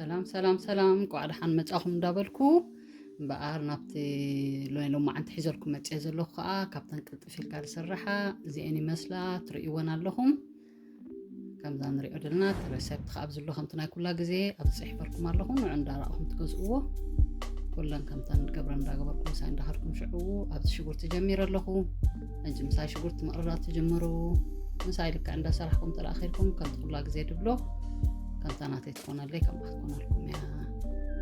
ሰላም ሰላም ሰላም፣ እንኳዕ ደሓን መጻኹም እንዳበልኩ እምበኣር ናብቲ ሎይ ሎማዓንቲ ሒዘልኩም መጽየ ዘለኹ ከዓ ካብተን ቅልጥፍ ኢልካ ዝስርሓ እዚአን ይመስላ፣ ትርእይወን ኣለኹም። ከምዛ ንሪኦ ዘለና እቲ ረሰፕት ከዓ ኣብዚ ኣሎ፣ ከምቲ ናይ ኩላ ግዜ ኣብዚ ፅሒፈልኩም ኣለኹ። ንዑ እንዳረኣኹም ትገዝእዎ። ኩለን ከምተን ገብረን እንዳገበርኩም ምሳይ እንዳኸድኩም ሽዕኡ ኣብዚ ሽጉርቲ ጀሚረ ኣለኹ። ሕጂ ምሳይ ሽጉርቲ ምቕርራት ትጅምሩ። ምሳይ ልክዕ እንዳሰራሕኩም ተለኣኺልኩም ከምቲ ኩላ ግዜ ድብሎ ከምታ ናተይ ትኾነለይ ከምኣ ክትኮነልኩም እያ።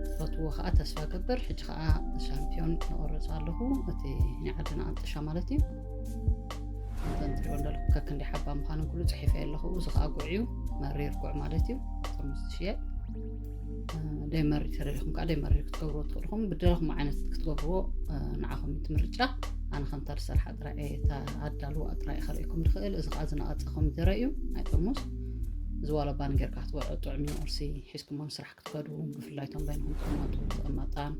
ትፈትዎ ከዓ ተስፋ ገብር። ሕጂ ከዓ ሻምፒዮን ይቆርፅ ኣለኹ፣ እቲ ናይ ዓድና ኣንጥሻ ማለት እዩ። ከምተን ትሪኦ እንዳለኹም ከክንዲ ሓባ ምዃኑ ኩሉ ፅሒፈ ኣለኹ። እዚ ከዓ ጉዕ እዩ፣ መሪር ጉዕ ማለት እዩ። ጥርሙዝ ትሽየጥ። ደይ መሪር ተደሊኹም ከዓ ደይ መሪር ክትገብርዎ ትኽእልኹም። ብደለኹም ዓይነት ክትገብርዎ ንዓኹም እቲ ምርጫ። ኣነ ከምታ ዝሰርሓ ጥራይ እየ፣ እታ ኣዳልዋ ጥራይ እየ ከርእየኩም ዝኽእል። እዚ ከዓ ዝነቐፀ ኮሚደረ እዩ ናይ ጥርሙዝ። እዚ ዋላ ባን ጌርካ ክትበልዖ ጥዑም እዩ። ቁርሲ ሒዝኩሞ ንስራሕ ክትከዱ፣ ብፍላይ እቶም በይንኹም ትቕመጡ ተቐማጣን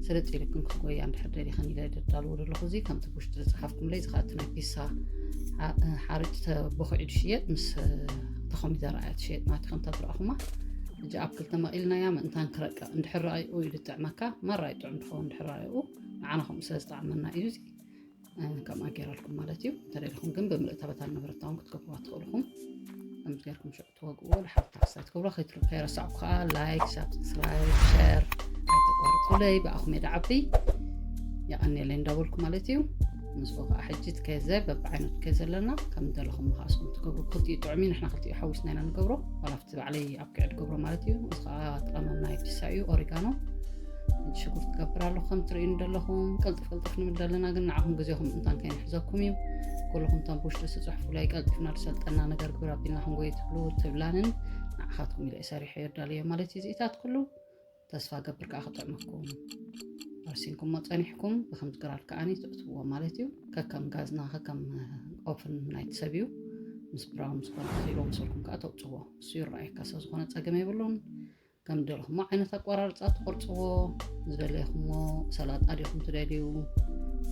ስልጥ ኢልክን ክትጎያ እንድሕር ደሊኽን ኢለ ደዳልዎ ዘለኹ። እዚ ከምቲ ብውሽጢ ዝፀሓፍኩምለይ፣ እዚ ከዓ እቲ ናይ ፒሳ ሓ- ሓርጭ ተቦኺዑ ዝሽየጥ ምስ ተኾሚደረ እያ ትሽየጥ ማለት እዩ። ከምታ ዝረኣኹማ ሕጂ ኣብ ክልተ መቒልናያ ምእንታን ክረቅቕ እንድሕር ረኣይኡ እዩ ዝጥዕመካ። ማራ እዩ ጥዑም ድኸውን እንድሕር ረኣይኡ፣ ንዓና ከምኡ ስለ ዝጠዓመና እዩ እዚ። ከምኣ ገይረልኩም ማለት እዩ። እንተደሊኹም ግን ብምልእታ በታ ነበረታ እውን ክትገብርዋ ትኽእልኹም። ከምዚ ገይርኩም ሽዑ ትወግእዎ። ድሓር ታክሳይ ትገብሮ ከይትር- ከይረሳዕኩ ከዓ ላይክ፣ ሳብስክራይብ፣ ሸር ኣይተቋርፁለይ። ብኣኹም እየ ድዓቢ። የቐንየለይ እንዳበልኩ ማለት እዩ። ምስኡ ከዓ ሕጂ ትከዘ በብዓይነቱ ከዘ ኣለና ከም ደለኹም ከዓ ስኹም ትገብሩ። ክልቲኡ ጥዑም እዩ። ንሕና ክልቲኡ ሓዊስና ኢና ንገብሮ። ዋላ ኣብቲ ባዕለይ ኣብ ክዕድ ገብሮ ማለት እዩ። እዚ ከዓ ጠቐመም ናይ ፒሳ እዩ፣ ኦሪጋኖ። ሕጂ ሽጉርቲ ትገብር ኣለኹ ከም ትርእዩ እንደለኹም። ቅልጥፍ ቅልጥፍ ንብል ዘለና ግን ንዓኹም ግዜኹም እንታን ከይንሕዘኩም እዩ። ኩልኹም እቶም ብውሽጢ ዝፅሕፉለይ ቀልጢፍና ዝሰልጠና ነገር ግብር ኣቢልና ክንጎይ ትብሉ ትብላንን ንዓኻትኩም ኢለ ሰሪሐ የዳለዮ ማለት እዩ። እዚኢታት ኩሉ ተስፋ ገብር ከዓ ክጥዕመኩም። ኣርሲንኩሞ ፀኒሕኩም ብከምዚ ግራድ ከዓኒ ትእትውዎ ማለት እዩ። ከከም ጋዝና ከከም ኦፍን ናይቲ ሰብ እዩ። ምስ ብራውን ዝኾነ ኢሎ መሰልኩም ከዓ ተውፅዎ። እሱ ይረኣየካ ሰብ ዝኾነ ፀገም የብሉን። ከም ደለኹሞ ዓይነት ኣቋራርፃ ትቆርፅዎ። ዝደለኹሞ ሰላጣ ዲኹም ትደልዩ?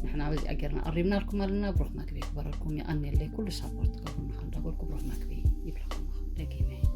ንሕና በዚኣ ጌርና ቀሪብናልኩም ኣለና። ብሩኽ መግቢ ይግበረልኩም። የቐንየለይ ኩሉ ሳፖርት ትገብሩና እንዳበልኩ ብሩኽ መግቢ ይብለኩም ደጊመ።